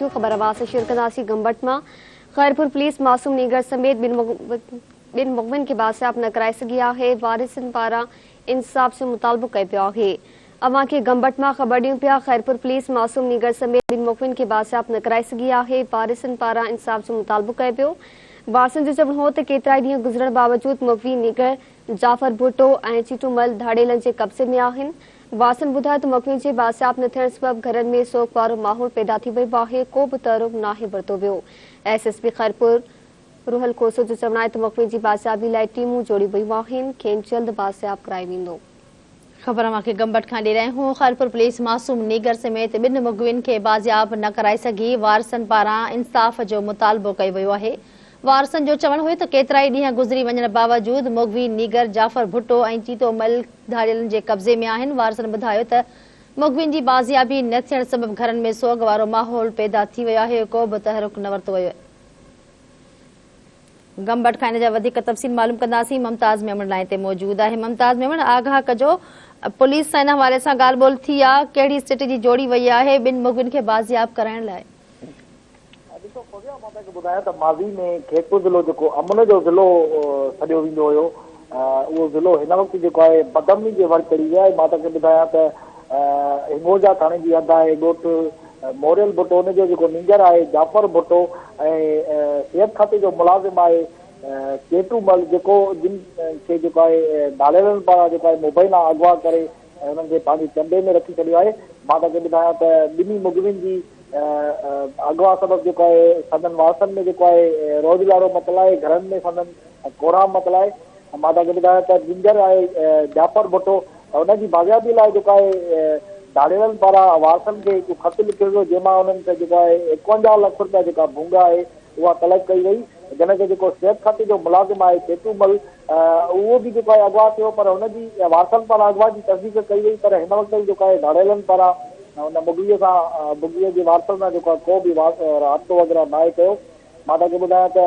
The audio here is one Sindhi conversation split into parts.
خبر اوهان سان شيئر ڪنداسين گمبٽ مان خيرپور پوليس معصوم نينگر سميت ٻن مغوين کي بازياب نه ڪرائي سگهي آهي، وارثن پاران انصاف جو مطالبو ڪيو ويو آهي. اوهان کي گمبٽ مان خبر ڏيون پيا خيرپور پوليس معصوم نينگر سميت ٻن مغوين کي بازياب نه ڪرائي سگهي آهي، وارثن پاران انصاف جو مطالبو ڪيو ويو. وارثن جو چوڻ هو ته ڪيترائي ڏينهن گذرڻ باوجود مغوي نينگر جعفر ڀٽو ۽ چيٽو مل ڌاڙيلن جي قبضي ۾ آهن. وارثن ٻڌايو ته مغوين جي بازياب نه ٿيڻ سبب گهرن ۾ سوڳ وارو ماحول پيدا ٿي ويو آهي، ڪو به تحرڪ ناهي ورتو ويو. S S P Khairpur Rohal Khoso جو چوڻ آهي ته مغوين جي بازيابي لاء ٽيمون جوڙيون ويون آهن، کين جلد بازياب ڪرايو ويندو. خبر اوهان کي گمبٽ کان ڏئي رهيا آهيون، خيرپور پوليس معصوم نينگر سميت ٻن مغوين کي بازياب نه ڪرائي سگهي، وارثن پاران انصاف جو مطالبو ڪيو ويو آهي. وارثن جو چوڻ هو ته ڪيترائي ڏينهن گذري وڃڻ باوجود مغوي نينگر جعفر ڀٽو ۽ چيتو مل ڌاڙيلن جي قبضي ۾ آهن، وارثن ٻڌايو ته مغوين جي بازيابي نه ٿيڻ سبب گهرن ۾ سوڳ وارو ماحول پيدا ٿي ويو آهي، ڪو به تحرڪ نه ورتو ويو. گمبٽ کان ان جا وڌيڪ تفصيل معلوم ڪنداسين، ممتاز ميمڻ لائين تي موجود آهي، ممتاز ميمڻ آگاهه ڪجو پوليس سان ان حوالي سان ڳالهه ٻولهه ٿي آ، ڪهڙي اسٽريٽجي جوڙي وئي آهي ٻن مغوين کي بازياب ڪرائڻ لاء؟ ڏسو فوزيا مان توهان کي ٻڌايان ته ماضي ۾ خيرپور ضلعو جيڪو امن جو ضلعو سڏيو ويندو هيو اهو ضلعو هن وقت جيڪو آهي بدامني جي ور چڙهي ويو آهي مان توهان کي ٻڌايان ته هنگورجا ٿاڻي جي حد آهي ڳوٺ موريل ڀٽو ان جو جيڪو نينگر آهي جعفر ڀٽو ۽ صحت کاتي جو ملازم آهي ڪيٽو مل جيڪو جن کي جيڪو آهي ڌاڙيلن پاران جيڪو آهي مبينا اغوا ڪري ۽ انهن کي پنهنجي چنبي ۾ رکي ڇڏيو آهي مان توهان کي ٻڌايان ته ٻنهي مغوين جي اغوا سبب جيڪو آهي سندن وارثن ۾ جيڪو آهي روڄ لاڙو متل آهي گهرن ۾ سندن ڪهرام متل آهي مان توهان کي ٻڌايان ته جنجر آهي جعفر ڀٽو ان جي بازيابي لاء جيڪو آهي ڌاڙيلن پاران وارثن کي هڪ خط لکيو ويو جنهن مان انهن کي جيڪو آهي 51 لک رپيا جيڪا ڀونگ آهي اها طلب ڪئي وئي جنھن کي جيڪو صحت کاتي جو ملازم آهي چيتو مل اهو به جيڪو آهي اغوا ٿيو پر هن جي وارثن پاران اغوا جي تصديق ڪئي وئي پر هن وقت تائين جيڪو آهي ڌاڙيلن پاران ان مغوي سان مغوي جي وارثن سان جيڪو آهي ڪو به رابطو وغيره ناهي ڪيو مان توهان کي ٻڌايان ته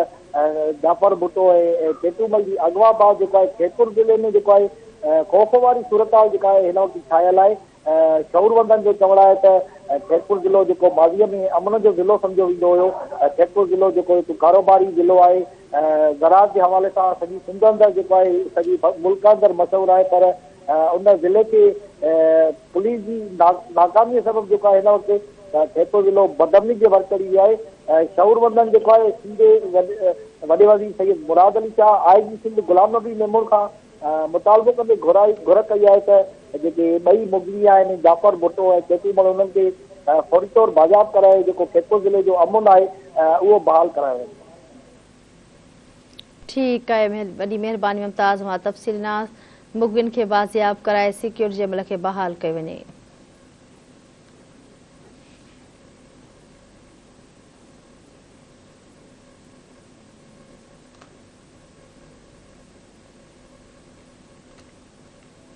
جعفر ڀٽو ۽ چيتو مل جي اغوا بعد جيڪو آهي خيرپور ضلعي ۾ جيڪو آهي خوف واري صورتحال جيڪا آهي هن وقت ڇانيل آهي شعوروندن جو چوڻ آهي ته خيرپور ضلعو جيڪو ماضيء ۾ امن جو ضلعو سمجهيو ويندو هيو، خيرپور ضلعو جيڪو هڪ ڪاروباري ضلعو آهي، زراعت جي حوالي سان سڄي سنڌ اندر جيڪو آهي سڄي ملڪ اندر مشهور آهي پر ان ضلعي کي پوليس جي ناڪامي سبب جيڪو آهي هن وقت خيرپور ضلعو بدامني جي ور چڙهي ويو آهي. شعوروندن جيڪو آهي سنڌ جي وڏي وزير سيد مراد علي شاهه، آء جي سنڌ غلام نبي ميمڻ کان مطالبو ڪندي گهرائي گهر ڪئي آهي ته جيڪي ٻئي مغوي آهن جعفر ڀٽو ۽ ڪيتو مل انهن کي فوري طور بازياب ڪرائي جيڪو خيرپور ضلعي جو امن آهي اهو بحال ڪرايو وڃي. ٺيڪ آهي وڏي مهرباني ممتاز اوهان تفصيل ڏنا مغوين کي بازياب ڪرائي سيڪيورٽي جي عمل کي بحال ڪيو وڃي.